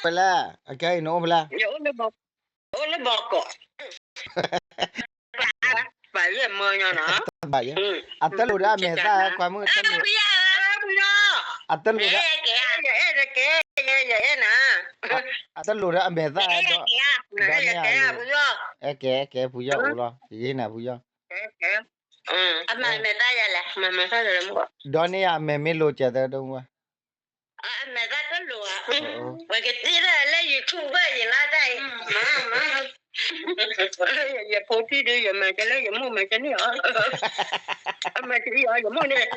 နအိၣ်ဖဲလဲၣ်, အကဲအံၤနအိၣ်ဖဲလဲၣ်. အိၣ်လၢဘီကီး, ပာ်ယဲၢ်မၢညီနီၤ. အတလိၣ်ဒီးအမဲာ်သၣ်, ခွါမုၣ်, အတလိၣ်ဒီးအမဲာ်သၣ်, ဒီးန့ၣ်ဧါ, ကဲ ကဲ ဖုယီၢ်အိၣ်လီၤ, ကဲ ကဲ ဖုယီၢ်အိၣ်လီၤ, ယဟ့ၣ်နၤဖုယီၢ်. အမဲာ်သၣ်ယလဲၣ်, ဒီးန့ၣ်ဧါ, အမဲာ်မ့ၢ်လိၤကဲသၢဒိၣ်မူဧါ. အမဲာ်သၣ်တလိၣ်ဧါ, ပကတ့ထီၣ်လၢ YouTube ယလီၤတၢ်အံၤ, ယဖိထံၣ်ဒုး ယမၤကဲလၢယမိၢ်မၤကဲန့ၣ်အီၤ, အမၤကဲအီၤယမိၢ်န့ၣ်,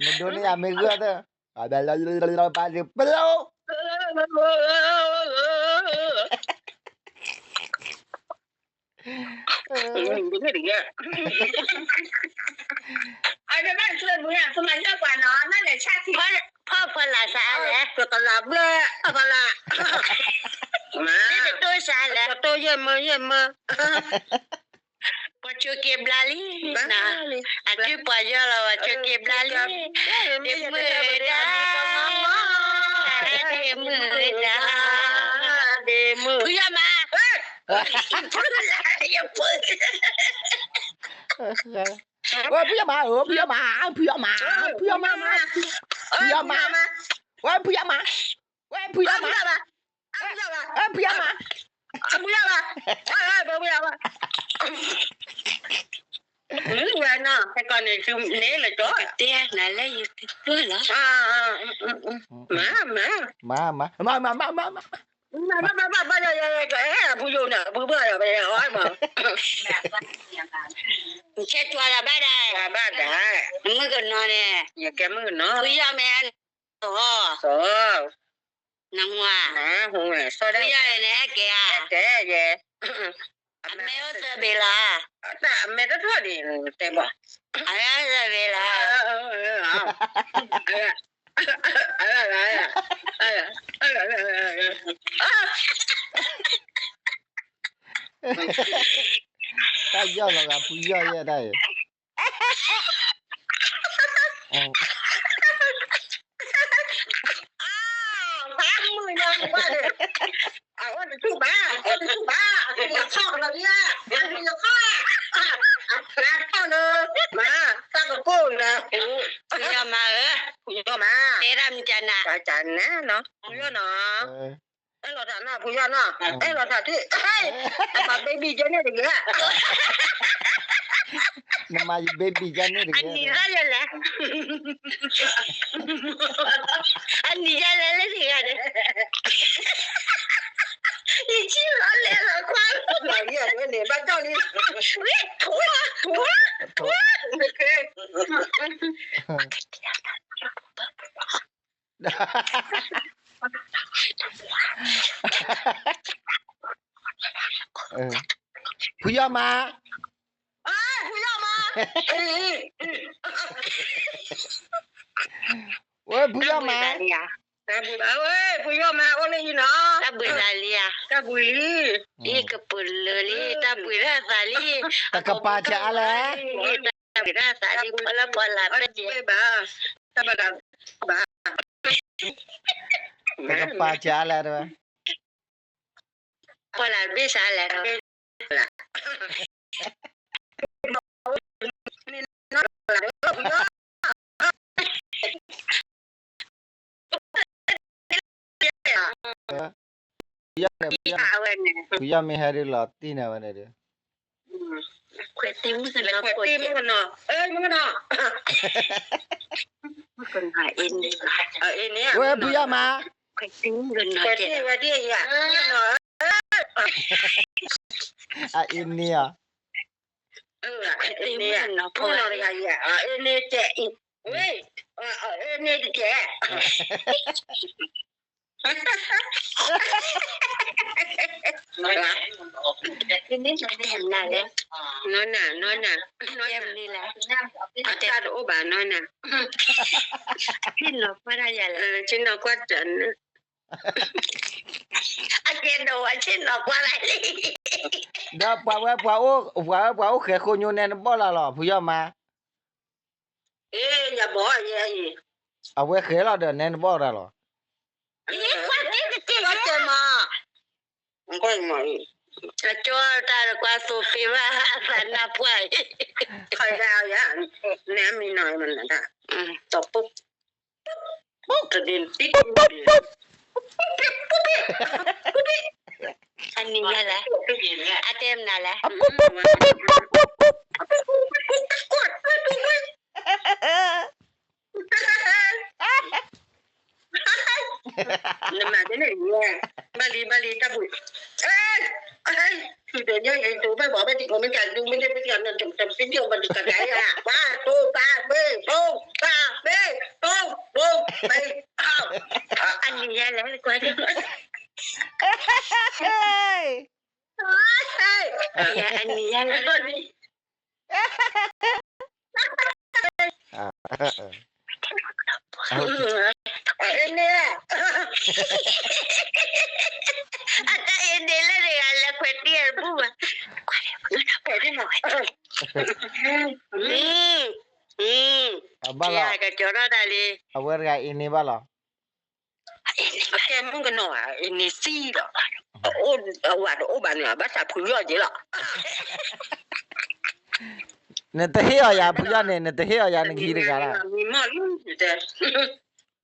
နဒိးန့ၢ်ယၤမ့ၢ်ဂၢၢ်သၢ, ဘၣ်လီၤ, ဘၣ်လီၤ, ဘၣ်လီၤ. အဘၣ်ဆိမုၢ်ယၤ ဖမၤညၣ်ပှၤနီၤ နလဲၤဆၣ်ထံ ဖီၣ်ဖီလာ်စးလဲၣ် ပကလးဘျၢ ဖီလာ် မ့ၢ်တတိၢ်စးလဲၣ် တတိၢ်ယဲၢ်မၢယဲၢ်မၢ ပှၤဆိးက့ၤဘျါလံ အဒုးပှၤယီၤလီၤ ပှၤဆိးက့ၤဘျါလံ ဒ့မုၣ်ဒၣ် ဒ့မုၣ်ဒၣ် ဖုယီၤမး ဖုယီၤမး ဖုယီၤမး ဖုယီၤမး ဖုယီၤမး ဖုယီၤမး ဝဲဖုယီၤမး ဝဲဖုယီၤမး ဖုယီၤမး ဖုယီၤမး ဝဲနီၤ ဟဲကီးန့ၣ် သုန့ၣ်လၢကၠီ တဲနၤလၢယတပၢၢ်လီၤ မၤ မၤ မၤ မၤ မၤ မၤ မၤ မၤ မၤ မၤ မၤ မၤ မၤ မၤ မၤ မၤ ဖုယီၤန့ၣ် ဖုဘၣ်ယီၤ ဖုယီၤ ဆဲးကွၢ်လၢဘၣ်ဒၣ် ဘၣ်ဒၣ် မုၣ်ကနီၤန့ၣ် ယကဲမုၣ်ကနီၤ ဖုယီၤမ့ၢ် စီၤ နမါ ဖုယီၤန့ၣ် ဟဲက့ၤဧါ ဟဲက့ၤယဲ အမဲအိၣ်သၢဘ့ၣ်လီၤ အမဲတထီၣ်ဒံး တဲဘၣ် အမဲအိၣ်သၢဘ့ၣ်လီၤ တၢ်ယီၢ်လီၤဂာ်ဖုယီၢ်ယဲၢ်ဒၣ်အံၤ ဖးမုၢ်ညါန့ၣ် အအိၣ်တဆူၣ်ဘၣ် အအိၣ်တဆူၣ်ဘၣ် အကထီၣ်လီၤယါ အကထီၣ်လီၤ မၤ တၢ်ကကိၢ်လၢ ဖုယီၢ်မးဧၢ ဖုယီၢ်မး တဲဒၣ်မကနၤ ကနၤနီၤ ဖုယီၢ်နီၤ အဲၣ်လီၤတၢ်နီၤ ဖုယီၢ်နီၤ အဲၣ်လီၤတၢ်ထံၣ် နမၤ baby ကဲန့ၣ်တဂ့ၤ နမၤယ baby ကဲန့ၣ်တဂ့ၤ အနံၤရၣ်ယလဲၣ် အနံၤရၣ်လဲၣ်လၢတဂၤန့ၣ် ယထံၣ်လီၤလဲၤလီၤခွါ မၤယဲၢ်န့ၣ် ဘၣ်ကီၢ်လံ ဝံ ထွါ ထွါ ထွါ ဖုယီၢ်မး ဖုယီၢ်မး ဝဲဖုယီၢ်မး ဝဲဖုယီၢ်မး အိၣ်လၢယနီၤ တၢ်ဘှံးသးလံဧါ တၢ်ဘှံးလံ အံၤကပၢၤလၢာ်လံ တၢ်ဘှံးတၢ်သးလံ တကပၤစးလဲၣ် တၢ်ဘှံးတၢ်သးလံ ဖီလၢဖီလာ် ဘၣ် တကပၤစးလဲၣ် ဖီလာ်ဘ့ၣ်စးလဲၣ် ဖုယီၢ်မ့ၢ်ဟဲဒုးလီၤတံၢ်န့ၣ်ဝဲန့ၣ်ဒီး ခွဲးတံၢ်မုၣ်ကနီၤ ခွဲးတံၢ်မုၣ်ကနီၤ အဲ မုၣ်ကနီၤ မုၣ်ကနီၤ အ့န့ၣ် အ့န့ၣ် ဝဲဖုယီၢ်မး ခွဲးတံၢ်မုၣ်ကနီၤ ခွဲးတံၢ်ဝဲဒ်အံၤ မုၣ်ကနီၤ အအ့န့ၣ်ဧါ ခွဲးတံၢ်မုၣ်ကနီၤ ဖိလၢတဂၤအံၤ အအ့န့ၣ်တဲအံၤ ဝဲ အအ့န့ၣ်တတဲ နီၢ်နၤ နီၢ်နၤ နီၢ်နၤ အတၢ်တအိၣ်ဘၣ်နီၢ်နၤ ဆ့ၣ်နီၤကွၢ်တၢ်ယၤလဲၣ် ဆ့ၣ်နီၤကွၢ်တၢ်န့ၣ် အကဲဒိးဝဲဆ့ၣ်နီၤကွၢ်တၢ်လံ ဒီးပှၤဝဲပှၤအိၣ် ပှၤဝဲပှၤအိၣ်ဃဲၤဃိညိနဲနဘီၣ်လၢ်လီၤ ဖုယီၢ်မး အ့ ယဘီၣ်ယဲအံၤ အဝဲဃဲၤလီၤဒီးနဲနဘီၣ်တၢ်လီၤ ယကွၢ် ကွၢ်မးအံၤ, အကၠီတၢ်တကွၢ်သိဖ့ဘၣ်အသးနၢ်ပှၢ်အံၤ, ခီယါယါ, နမံၤနီၤမနၤတၢ်, တပူၤ, တဒ့တံၢ်, အနံၤယါလဲၣ်, အတဲမနုၤလဲၣ်, နမၤဒ်န့ၣ်, ဘၣ်လံ ဘၣ်လံတၢ်ပူၤ, ဟဲ, ဟဲ, ထူဒီးညါယတိၤဘၣ်ဘၣ်ဘၣ်တံၤကီမ့ၢ်တၢ်ဒူမ့ၢ်ဒ်ပစံးအီၤ နတပစံးဒ်အီၤဘၣ်တကးဒၣ်ယါ, ပှၤတိၤတၢ်ဘ့ၣ် တိၤတၢ်ဘ့ၣ် တိၤ တိၤ ဘ့ၣ်, အနံၤယါလဲၣ် ကွၢ်ဒ်, ယအနံၤယါလဲၣ် အန့ၣ်, အတၢ်အ့န့ၣ်လၢတဂၤလဲၤခွဲးတံၢ်အပူၤဘၣ်, ဘၣ်လီၤ, ကကၠီထီၣ်တၢ်လံ, အဝဲတဂၤအ့န့ၣ်ဘၣ်လီၤ. ကဲမုၣ်ကနီၤဧါ, အ့န့ၣ်သံဒီး, အဝၤတအိၣ်ဘၣ်န့ၣ် ဘၣ်သးဖုယီၢ်က့ၤလီၤ. နတဟ့ၣ်အီၤယၤဖုယီၢ်န့ၣ်, နတဟ့ၣ်အီၤယၤ နကဟံးတဂၤလၢ်.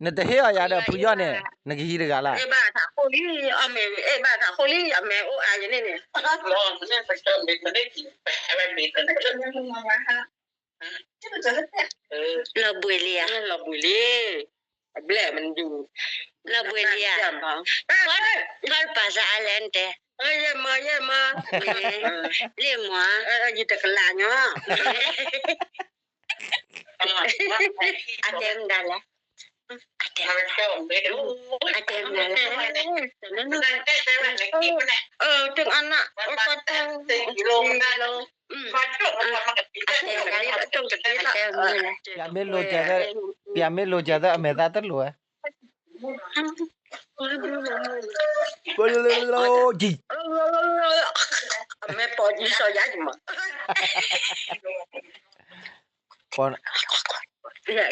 နတဟ့ၣ်အီၤယၤဒီးဖုယီၢ်န့ၣ် နကဟံးတဂၤလၢ်. အဲၣ်ဘၣ်ထးခိၣ်လံ, အီၣ်မ့ၢ် အဲၣ်ဘၣ်ထးခိၣ်လံ အမဲာ်အိၣ်အါယန့ၣ်န့ၣ် လီၤဘှံးလံဧါ, လီၤဘှံးလံ, အဘျဲၣ်မနုၤ, လီၤဘှံးလံဧါ, ထီၣ်ပာ်စၢ်အါလဲၣ်နတဲ, ယဲၢ်မး ယဲၢ်မး, လ့ၣ်မး, ယတကလးညီ, အတဲမနုၤလဲၣ်, အတဲမနုၤလဲၣ်, တအနၢ်, ပှၤတၢ်, အတဲမနုၤလဲၣ်, ပျးမ့ၢ်လိၤကၢၤသၢ, ပျးမ့ၢ်လိၤကၢၤသၢအမဲာ်သၣ်တလိၤဝဲ, အမဲာ်ပိာ်ယံစီၤယါယမး,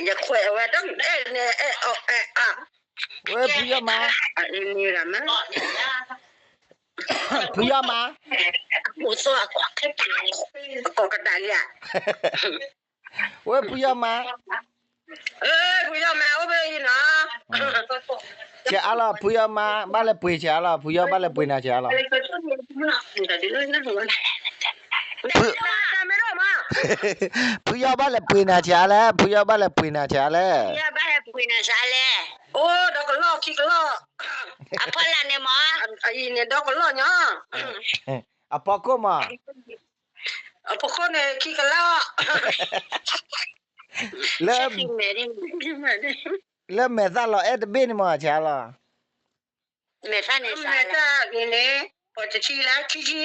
ယခွဲးဝဲတၢ်အဲၣ်န့ၣ် အဲၣ်အီၣ်အဲၣ်အါ, ဝဲဖုယီၢ်မါ, ဖုယီၢ်မါ, အကိးကတၢ်လံဧါ, ဝဲဖုယီၢ်မါ, ဖုယီၢ်မါအိၣ်ဖဲအံၤနီၤ, ဆဲးအါလီၤ ဖုယီၢ်မါ ဘၣ်လဲၤပှ့ၤဆဲးအါလီၤ ဖုယီၢ်ဘၣ်လဲၤပှ့ၤနၤဆဲးအါလီၤ, ဖုယီၢ်ဘၣ်လဲၤပှ့ၤနၤဆဲးအါလဲၣ် ဖုယီၢ်ဘၣ်လဲၤပှ့ၤနၤဆဲးအါလဲၣ်, အိၣ်ဒီးကလီၢ်ခံကလီၢ်, အဖီလာ်န့ၣ်မး, အံၤန့ၣ်ဒီးကလီၢ်ညီ, အဖီခိၣ်မး, အဖီခိၣ်န့ၣ်ခံကလီၢ်, လၢ, လၢမဲာ်သၣ်လီၤအဲၣ်တဘ့ၣ်န့ၣ်မးဆဲးအါလီၤ, မဲာ်သၣ်န့ၣ်, မဲာ်သၣ်န့ၣ်, ပှၤတဆံလၢခံဆံ,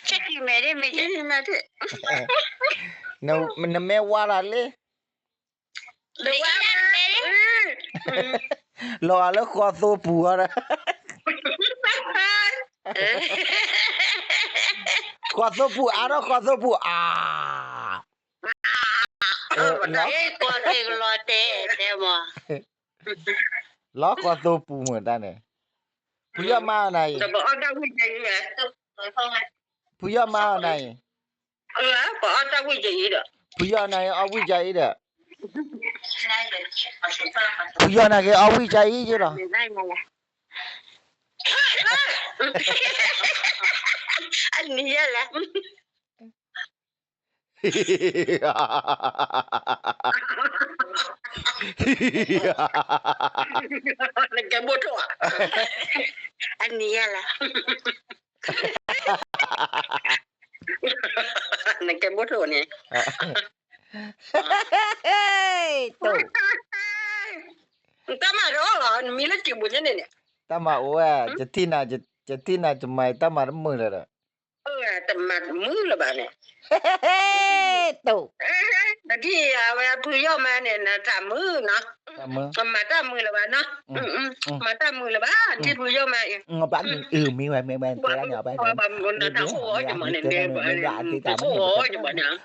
ဆဲးမဲာ်ဒ်မဲာ်, နမ့ၢ်ဝါလီၤလံ လီၤဂာ်လၢဃီသိပူၤအီၤဒီး, ဃီသိပူၤအါဒီးဃီသိပူၤအါ, လီၤ, လီၤဃီသိပူၤမုၢ်တၢ်န့ၣ်, ဖုယီၢ်မါအီၤနၤအံၤ, ဖုယီၢ်မါအီၤနၤအံၤ, ဖုယီၢ်နၤအံၤအီၣ်ဝံၣ်ကၢအံၤဒီး, ဖုယီၢ်နၤက့ၤအီၣ်ဝံၣ်ကၢအံၤယ့ၢ်လီၤ, အနံၤယဲလဲၣ် နကဲဘိၣ်ထိၣ်ဧါ, အနံၤယဲလဲၣ်, နကဲဘိၣ်ထိၣ်န့ၣ်, တၢ်မၤတအိၣ်လီၤ နမံလၢကံးပူၤန့ၣ်န့ၣ်, တၢ်မၤအိၣ်ဝဲ, ယထံၣ်နၤ ယမၤတၢ်မၤတမုာ်လၢၤဒီး, တမၤတမုာ်လၢၤဘၣ်န့ၣ်, တဒ်အဝဲဖုယီၢ်မါန့ၣ် နတၢ်မုာ်နီၤ, မၤတၢ်မုာ်လၢၤဘၣ်နီၤ, မၤတၢ်မုာ်လၢၤဘၣ် ဒ်ဖုယီၢ်မါအံၤ, မ့ၢ်ဝဲမ့ၢ်ဝဲ, တၢ်ခိၣ်ဝဲယမးန့ၣ်, တၢ်မနုၤတၢ်န့ၣ်, အနံ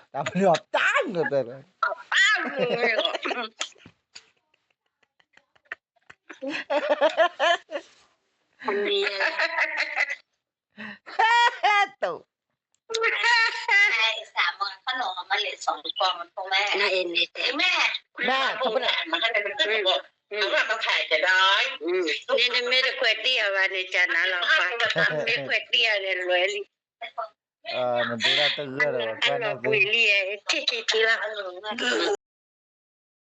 ၤယဲလဲၣ် နအဲၣ်န့ၣ်တဲ, န, န့ၣ်နမ့ၢ်တခွဲးတံၢ်အီၤဘၣ်န့ၣ် ကနၤလီၤပှၤ, မ့ၢ်ခွဲးတံၢ်အီၤန့ၣ်လွဲလံ, နဒိတၢ်တဂၢၢ်ဒီး အလီၤဘှံးလံ, ထံၣ်ထံၣ်ထံၣ်လီၤ,